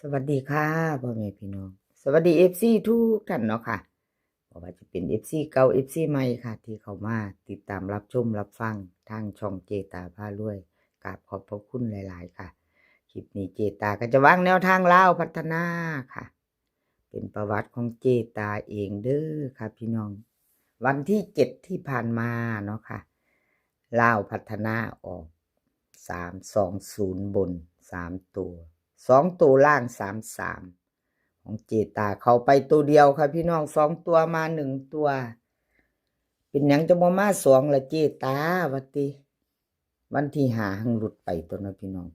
ສະຫວັດດີຄ່ະ ພໍ່ແມ່ພີ່ນ້ອງ ສະຫວັດດີເອັຟຊີທຸກທ່ານເນາະຄ່ະ ບໍ່ວ່າຈະເປັນເອັຟຊີເກົ່າ ເອັຟຊີໃໝ່ຄ່ະ ທີ່ເຂົ້າມາຕິດຕາມຮັບຊົມຮັບຟັງທາງຊ່ອງເຈຕາພາລວຍ ກາບຂອບພະຄຸນຫຼາຍໆຄ່ະ. ຄລິບນີ້ເຈຕາກໍຈະວາງແນວທາງລາວພັດທະນາຄ່ະ ເປັນປະຫວັດຂອງເຈຕາເອງເດີຄ່ະພີ່ນ້ອງ. ວັນທີເຈັດທີ່ຜ່ານມາເນາະຄ່ະ ລາວພັດທະນາອອກສາມສອງສູນບົນສາມໂຕ ສອງໂຕລ່າງສາມສາມ ຂອງເຈຕາເຂົ້າໄປໂຕດຽວຄ່ະພີ່ນ້ອງ ສອງຕົວມາໜຶ່ງຕົວ ເປັນຫຍັງຈະບໍ່ມາສອງລະເຈຕາ ວ່າຕິ. ວັນທີຫ້າຫັ້ນຫຼຸດໄປຕົວະເນາະພີ່ນ້ອງ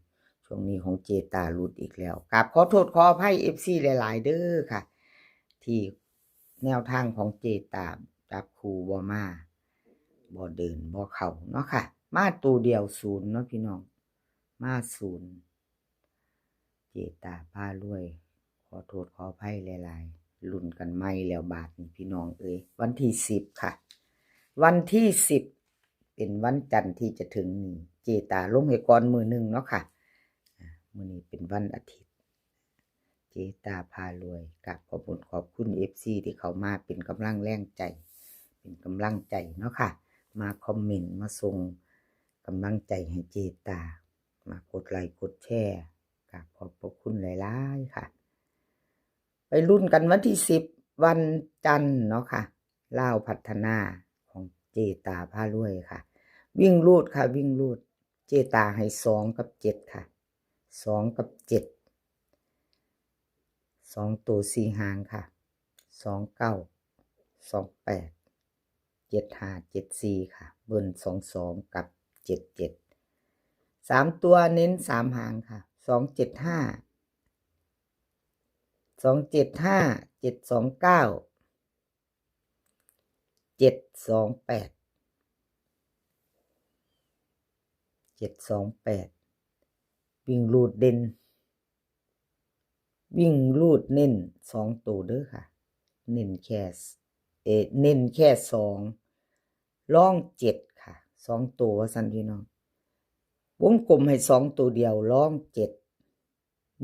ຊ່ວງນີ້ຂອງເຈຕາຫຼຸດອີກແລ້ວ ກາບຂໍໂທດຂໍອະໄພເອັຟຊີຫຼາຍໆເດີຄ່ະ ທີ່ແນວທາງຂອງເຈຕາຈັບຄູ່ບໍ່ມາ ບໍ່ເດີນບໍ່ເຂົ້າເນາະຄ່ະ ມາໂຕດຽວສູນເນາະພີ່ນ້ອງ ມາສູນ ເຈຕາພາລວຍ ຂໍໂທດຂໍອະໄພຫຼາຍໆ ລຸ້ນກັນໃໝ່ແລ້ວບາດນີ້ພີ່ນ້ອງເອີຍ. ວັນທີສິບຄ່ະ ວັນທີສິບ ເປັນວັນຈັນທີ່ຈະເຖິງນີ້ ເຈຕາລົງໃຫ້ກ່ອນມື້ໜຶ່ງເນາະຄ່ະ ອາ ມື້ນີ້ເປັນວັນອາທິດ ເຈຕາພາລວຍ ກາບຂອບຄຸນຂອບຄຸນເອັຟຊີທີ່ເຂົ້າມາເປັນກຳລັງແຮງໃຈ ເປັນກຳລັງໃຈເນາະຄ່ະ ມາຄອມເມັນ ມາສົ່ງກຳລັງໃຈໃຫ້ເຈຕາ ມາກົດໄລກົດແຊ ກາບຂອບພະຄຸນຫຼາຍໆຄ່ະ. ໄປລຸ້ນກັນວັນທີສິບ ວັນຈັນເນາະຄ່ະ ລາວພັດທະນາຂອງເຈຕາພາລວຍຄ່ະ ວິ່ງຮູດຄ່ະ ວິ່ງຮູດ ເຈຕາໃຫ້ສອງກັບເຈັດຄ່ະ ສອງກັບເຈັດ ສອງໂຕສີ່ຫາງຄ່ະ ສອງເກົ້າ ສອງແປດ ເຈັດຫ້າ ເຈັດສີ່ຄ່ະ ເບິ່ນສອງສອງກັບເຈັດເຈັດ ສາມຕົວເນັ້ນສາມຫາງຄ່ະ ສອງເຈັດຫ້າ ສອງເຈັດຫ້າ ເຈັດສອງເກົ້າ ເຈັດສອງແປດ ເຈັດສອງແປດ ວິ່ງຮູດເດັ່ນ ວິ່ງຮູດເນັ້ນສອງໂຕເດີຄ່ະ ເນັ້ນແຄ່ ເອີ ເນັ້ນແຄ່ສອງ ລອງເຈັດຄ່ະ ສອງໂຕວ່າຊັ້ນພີ່ນ້ອງ ວົງກົມໃຫ້ສອງໂຕດຽວ ລອງເຈັດ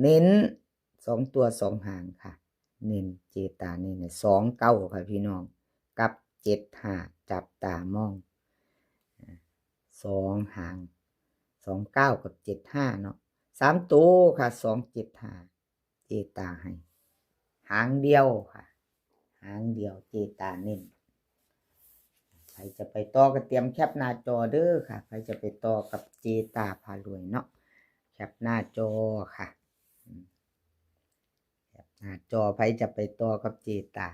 ເນັ້ນສອງຕົວສອງຫາງຄ່ະ ເນັ້ນ ເຈຕາເນັ້ນໃຫ້ສອງເກົ້າຄ່ະພີ່ນ້ອງ ກັບເຈັດຫ້າ ຈັບຕາມອງ ອາ ສອງຫາງ ສອງເກົ້າກັບເຈັດຫ້າເນາະ ສາມໂຕຄ່ະ ສອງເຈັດຫ້າ ເຈຕາໃຫ້ຫາງດຽວຄ່ະ ຫາງດຽວ ເຈຕາເນັ້ນ. ໃຜຈະໄປຕໍ່ກໍຕຽມແຄປໜ້າຈໍເດີຄ່ະ ໃຜຈະໄປຕໍ່ກັບເຈຕາພາລວຍເນາະ ແຄປໜ້າຈໍຄ່ະ ອາ ແຄປໜ້າຈໍ ໃຜຈະໄປຕໍ່ກັບເຈຕາ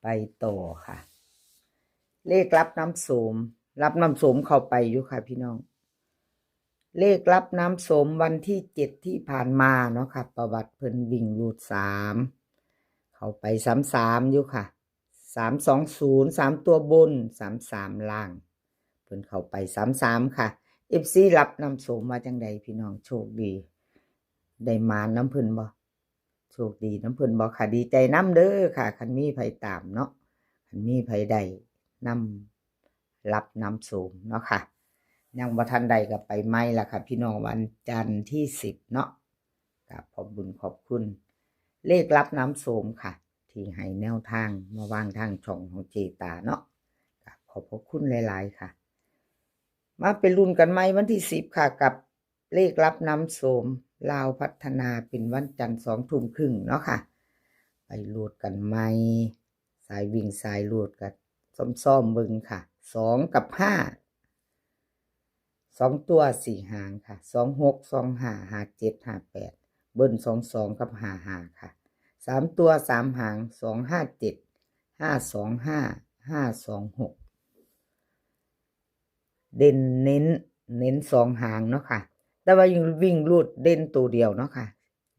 ໄປຕໍ່ຄ່ະ ເລກລັບນ້ຳໂສມ ລັບນ້ຳໂສມເຂົ້າໄປຢູ່ຄ່ະພີ່ນ້ອງ ເລກລັບນ້ຳໂສມວັນທີເຈັດທີ່ຜ່ານມາເນາະຄ່ະ ປະຫວັດເພິ່ນວິ່ງຮູດສາມ ເຂົ້າໄປສາມສາມຢູ່ຄ່ະ ສາມສອງສູນ ສາມຕົວບົນ ສາມສາມລ່າງ ເພິ່ນເຂົ້າໄປສາມສາມຄ່ະ ເອັຟຊີ ລັບນ້ຳໂສມວ່າຈັ່ງໃດພີ່ນ້ອງ ໂຊກດີ ໄດ້ໝານນຳເພິ່ນບໍ່ ໂຊກດີນຳເພິ່ນບໍ່ຄ່ະ ດີໃຈນຳເດີຄ່ະ ຄັນມີໃຜຕາມເນາະ ຄັນມີໃຜໄດ້ນຳລັບນ້ຳໂສມເນາະຄ່ະ ຍັງບໍ່ທັນໄດ້ກໍໄປໃໝ່ລະຄ່ະພີ່ນ້ອງ ວັນຈັນທີສິບເນາະ ກາບຂອບບຸນຂອບຄຸນເລກລັບນ້ຳໂສມຄ່ະ ທີ່ໃຫ້ແນວທາງມາວາງທາງຊ່ອງຂອງເຈຕາເນາະ ກາບຂອບພະຄຸນຫຼາຍໆຄ່ະ. ມາໄປລຸ້ນກັນໃໝ່ວັນທີສິບຄ່ະ ກັບເລກລັບນ້ຳໂສມລາວພັດທະນາ ເປັນວັນຈັນສອງທຸ່ມຄຶ່ງເນາະຄ່ະ ໄປໂຫຼດກັນໃໝ່ ສາຍວິ່ງສາຍໂຫຼດກໍຊ້ອມໆເບິ່ງຄ່ະ ສອງກັບຫ້າ ສອງຕົວສີ່ຫາງຄ່ະ ສອງຫົກ ສອງຫ້າ ຫ້າເຈັດ ຫ້າແປດ ເບິ້ນສອງສອງກັບຫ້າຫ້າຄ່ະ ສາມຕົວສາມຫາງ ສອງຫ້າເຈັດ ຫ້າສອງຫ້າ ຫ້າສອງຫົກ ເດັ່ນເນັ້ນ ເນັ້ນສອງຫາງເນາະຄ່ະ ແຕ່ວ່າວິ່ງ ວິ່ງຮູດເດັ່ນໂຕດຽວເນາະຄ່ະ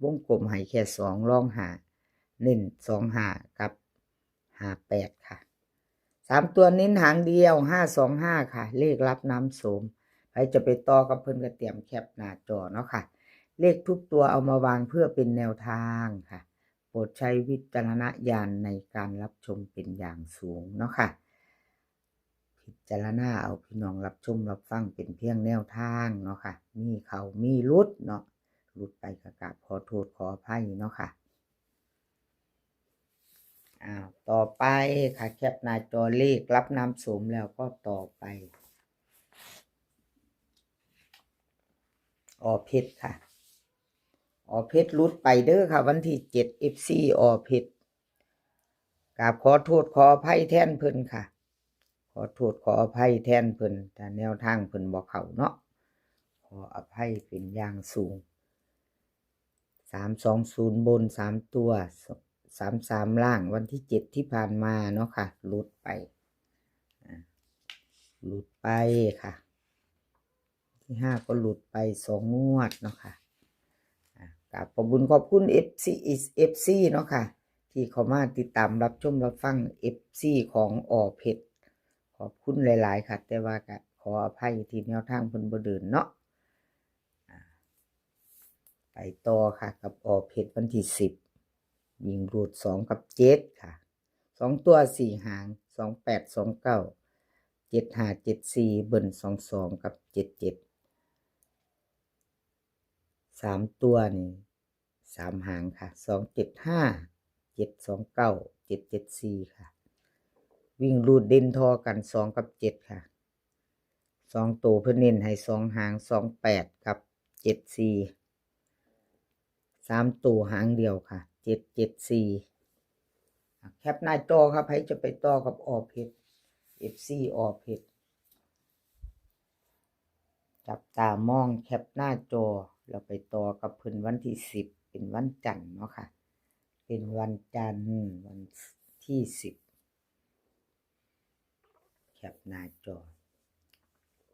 ວົງກົມໃຫ້ແຄ່ສອງ ລອງຫ້າ ເນັ້ນສອງຫ້າກັບຫ້າແປດຄ່ະ ສາມຕົວເນັ້ນຫາງດຽວ ຫ້າສອງຫ້າຄ່ະ ເລກລັບນ້ຳໂສມ ໃຜຈະໄປຕໍ່ກັບເພິ່ນກໍຕຽມແຄປໜ້າຈໍເນາະຄ່ະ ເລກທຸກຕົວເອົາມາວາງເພື່ອເປັນແນວທາງຄ່ະ ໂປດໃຊ້ວິຈາລະນະຍານໃນການຮັບຊົມເປັນຢ່າງສູງເນາະຄ່ະ ພິ ຈາລະນາເອົາ ພີ່ນ້ອງຮັບຊົມຮັບຟັງເປັນພຽງແນວທາງເນາະຄ່ະ ມີເຂົ້າມີຫຼຸດເນາະ ຫຼຸດໄປກໍກາບຂໍໂທດຂໍອະໄພເນາະຄ່ະ. ອ້າວ ຕໍ່ໄປຄ່ະ ແຄປໜ້າຈໍ ເລກລັບນ້ຳໂສມແລ້ວກໍຕໍ່ໄປ ອໍເພັດຄ່ະ ອໍເພັດຫຼຸດໄປເດີຄ່ະ ວັນທີເຈັດ ເອັຟຊີ ອໍເພັດ ກາບຂໍໂທດຂໍອະໄພແທນເພິ່ນຄ່ະ ຂໍໂທດຂໍອະໄພແທນເພິ່ນ ຖ້າແນວທາງເພິ່ນບໍ່ເຂົ້າເນາະ ຂໍອະໄພເປັນຢ່າງສູງ. ສາມສອງສູນ ບົນສາມຕົວ ສາມສາມລ່າງ ວັນທີເຈັດທີ່ຜ່ານມາເນາະຄ່ະ ຫຼຸດໄປ ອາ ຫຼຸດໄປຄ່ະ ທີຫ້າກໍຫຼຸດໄປສອງງວດເນາະຄ່ະ. ອາ ກາບຂອບບຸນຂອບຄຸນ ເອັຟຊີ ເອັຟຊີເນາະຄ່ະ ທີ່ເຂົ້າມາຕິດຕາມຮັບຊົມຮັບຟັງ ເອັຟຊີຂອງ ອໍເພັດ ຂອບຄຸນຫຼາຍໆຄ່ະ ແຕ່ວ່າກະຂໍອະໄພທີ່ແນວທາງເພິ່ນບໍ່ເດີນເນາະ. ອາ ໄປຕໍ່ຄ່ະ ກັບ ອໍເພັດ ວັນທີສິບ ວິ່ງຮູດສອງກັບເຈັດຄ່ະ ສອງຕົວສີ່ຫາງ ສອງແປດ ສອງເກົ້າ ເຈັດຫ້າ ເຈັດສີ່ ເບິ້ນສອງສອງກັບເຈັດເຈັດ ສາມຕົວນີ້ສາມຫາງຄ່ະ ສອງເຈັດຫ້າ ເຈັດສອງເກົ້າ ເຈັດເຈັດສີ່ຄ່ະ ວິ່ງຮູດເດັ່ນທໍ່ກັນສອງກັບເຈັດຄ່ະ ສອງໂຕເພິ່ນເນັ້ນໃຫ້ສອງຫາງ ສອງແປດກັບເຈັດສີ່ ສາມໂຕຫາງດຽວຄ່ະ ເຈັດເຈັດສີ່. ແຄປໜ້າຈໍຄ່ະ ໃຜຈະໄປຕໍ່ກັບ ອໍເພັດ ເອັຟຊີ ອໍເພັດ ຈັບຕາມອງແຄປໜ້າຈໍ ແລ້ວໄປຕໍ່ກັບເພິ່ນວັນທີສິບ ເປັນວັນຈັນເນາະຄ່ະ ເປັນວັນຈັນ ວັນທີສິບ ແຄປໜ້າຈໍ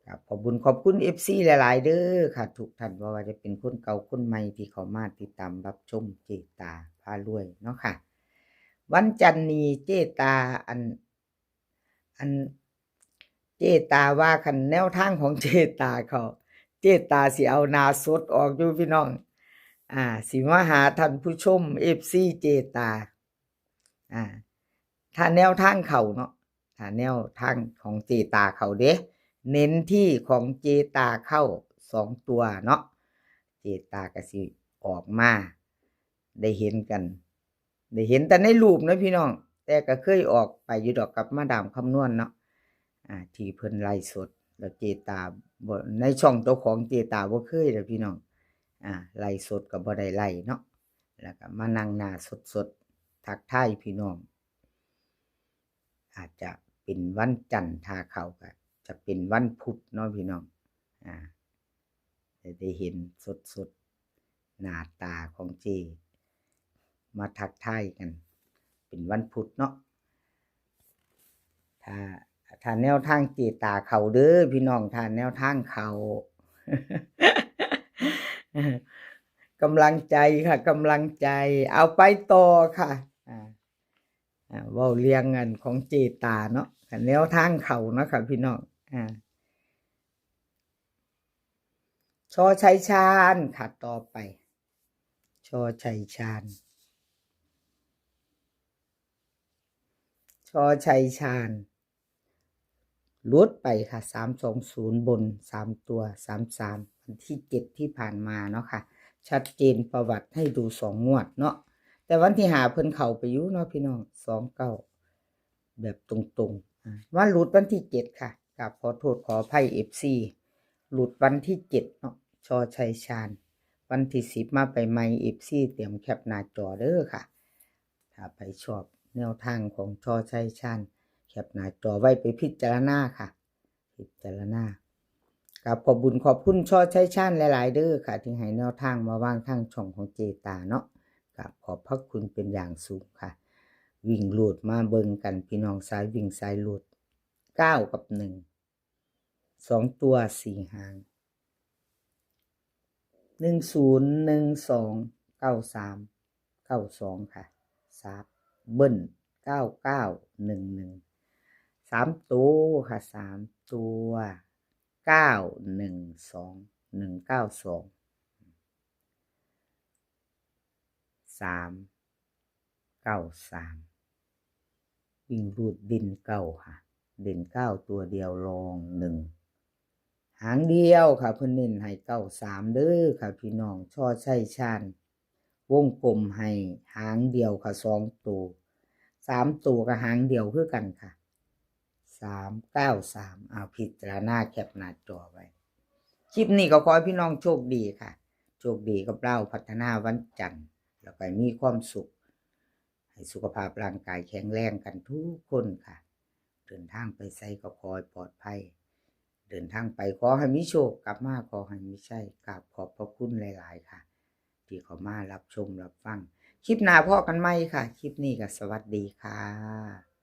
ກາບຂອບບຸນຂອບຄຸນ ເອັຟຊີ ຫຼາຍໆເດີຄ່ະ ທຸກທ່ານ ບໍ່ວ່າຈະເປັນຄົນເກົ່າຄົນໃໝ່ທີ່ເຂົ້າມາຕິດຕາມຮັບຊົມເຈຕາພາລວຍເນາະຄ່ະ. ວັນຈັນນີ້ເຈຕາ ອັນ ອັນ ເຈຕາວ່າ ຄັນແນວທາງຂອງເຈຕາເຂົ້າ ເຈຕາຊິເອົາໜ້າສົດອອກຢູ່ພີ່ນ້ອງ ອາ ຊິມາຫາທ່ານຜູ້ຊົມ ເອັຟຊີ ເຈຕາ ອາ ຖ້າແນວທາງເຂົ້າເນາະ ຖ້າແນວທາງຂອງເຈຕາເຂົ້າເດ້ ເນັ້ນທີ່ຂອງເຈຕາເຂົ້າສອງຕົວເນາະ ເຈຕາກໍຊິອອກມາ ໄດ້ເຫັນກັນ ໄດ້ເຫັນແຕ່ໃນຮູບນະພີ່ນ້ອງ ແຕ່ກໍເຄີຍອອກໄປຢູ່ດອກກັບມາດາມຄຳນວນເນາະ ອາ ທີ່ເພິ່ນໄລຟ໌ສົດ ແລ້ວເຈຕາບໍ່ ໃນຊ່ອງເຈົ້າຂອງເຈຕາບໍ່ເຄີຍເດ້ພີ່ນ້ອງ ອາ ໄລຟ໌ສົດກໍບໍ່ໄດ້ໄລເນາະ ແລ້ວກໍມານັ່ງໜ້າສົດໆ ທັກທາຍພີ່ນ້ອງ ອາດຈະເປັນວັນຈັນ ຖ້າເຂົ້າກໍຈະເປັນວັນພຸດເນາະພີ່ນ້ອງ ອາ ຈະໄດ້ເຫັນສົດໆ ໜ້າຕາຂອງເຈ ມາທັກທາຍກັນ ເປັນວັນພຸດເນາະ ຖ້າ ຖ້າແນວທາງເຈຕາເຂົ້າເດີພີ່ນ້ອງ ຖ້າແນວທາງເຂົ້າ ກຳລັງໃຈຄ່ະ ກຳລັງໃຈ ເອົາໄປຕໍ່ຄ່ະ ອາ ອາ ເວົ້າເລື່ອງອັນຂອງເຈຕາເນາະ ຄັນແນວທາງເຂົ້າເນາະຄ່ະພີ່ນ້ອງ ອາ ຊ.ໄຊຊານຄ່ະ ຕໍ່ໄປ ຊ.ໄຊຊານ ຊ.ໄຊຊານ ຫຼຸດໄປຄ່ະ ສາມສອງສູນ ບົນສາມຕົວ ສາມສາມ ວັນທີເຈັດທີ່ຜ່ານມາເນາະຄ່ະ ຊັດເຈນປະຫວັດໃຫ້ດູສອງງວດເນາະ ແຕ່ວັນທີຫ້າເພິ່ນເຂົ້າໄປຢູ່ເນາະພີ່ນ້ອງ ສອງເກົ້າ ແບບຕົງໆ ອາ ມາຫຼຸດວັນທີເຈັດຄ່ະ ກາບຂໍໂທດຂໍອະໄພ ເອັຟຊີ ຫຼຸດວັນທີເຈັດເນາະ ຊ.ໄຊຊານ ວັນທີສິບມາໄປໃໝ່ ເອັຟຊີ ຕຽມແຄປໜ້າຈໍເດີຄ່ະ ຖ້າໃຜຊອບແນວທາງຂອງ ຊ.ໄຊຊານ ແຄປໜ້າຈໍໄວ້ໄປພິຈາລະນາຄ່ະ ພິຈາລະນາ ກາບຂອບບຸນຂອບຄຸນ ຊ.ໄຊຊານ ຫຼາຍໆເດີຄ່ະ ທີ່ໃຫ້ແນວທາງມາວາງທາງຊ່ອງຂອງເຈຕາເນາະ ກາບຂອບພະຄຸນເປັນຢ່າງສູງຄ່ະ. ວິ່ງຮູດ ມາເບິ່ງກັນ ພີ່ນ້ອງສາຍວິ່ງສາຍຮູດ ເກົ້າກັບໜຶ່ງ ສອງຕົວສີ່ຫາງ ໜຶ່ງສູນ ໜຶ່ງສອງ ເກົ້າສາມ ເກົ້າສອງຄ່ະ ສາມ ເບິ້ນ ເກົ້າເກົ້າໜຶ່ງໜຶ່ງ ສາມໂຕຄ່ະ ສາມຕົວ ເກົ້າໜຶ່ງສອງ ໜຶ່ງເກົ້າສອງ ສາມເກົ້າສາມ ວິ່ງຮູດ ເດັ່ນເກົ້າຄ່ະ เด่นเก้าตัวเดียวรองหนึ่ง หางเดียวค่ะ เพิ่นเน้นให้เก้าสามเด้อค่ะพี่น้อง ชอชัยชาญ วงกลมให้หางเดียวค่ะ สองตัว สามตัวก็หางเดียวคือกันค่ะ สามเก้าสาม เอาพิจารณาแคปหน้าจอไว้ คลิปนี้ก็ขอให้พี่น้องโชคดีค่ะ โชคดีกับลาวพัฒนาวันจันทร์ แล้วก็มีความสุข ให้สุขภาพร่างกายแข็งแรงกันทุกคนค่ะ เดินทางไปไสก็ขอให้ปลอดภัย เดินทางไปขอให้มีโชค กลับมาขอให้มีชัย กราบขอบพระคุณหลายๆ ค่ะ ที่เข้ามารับชมรับฟัง คลิปหน้าพ้อกันใหม่ค่ะ คลิปนี้ก็สวัสดีค่ะ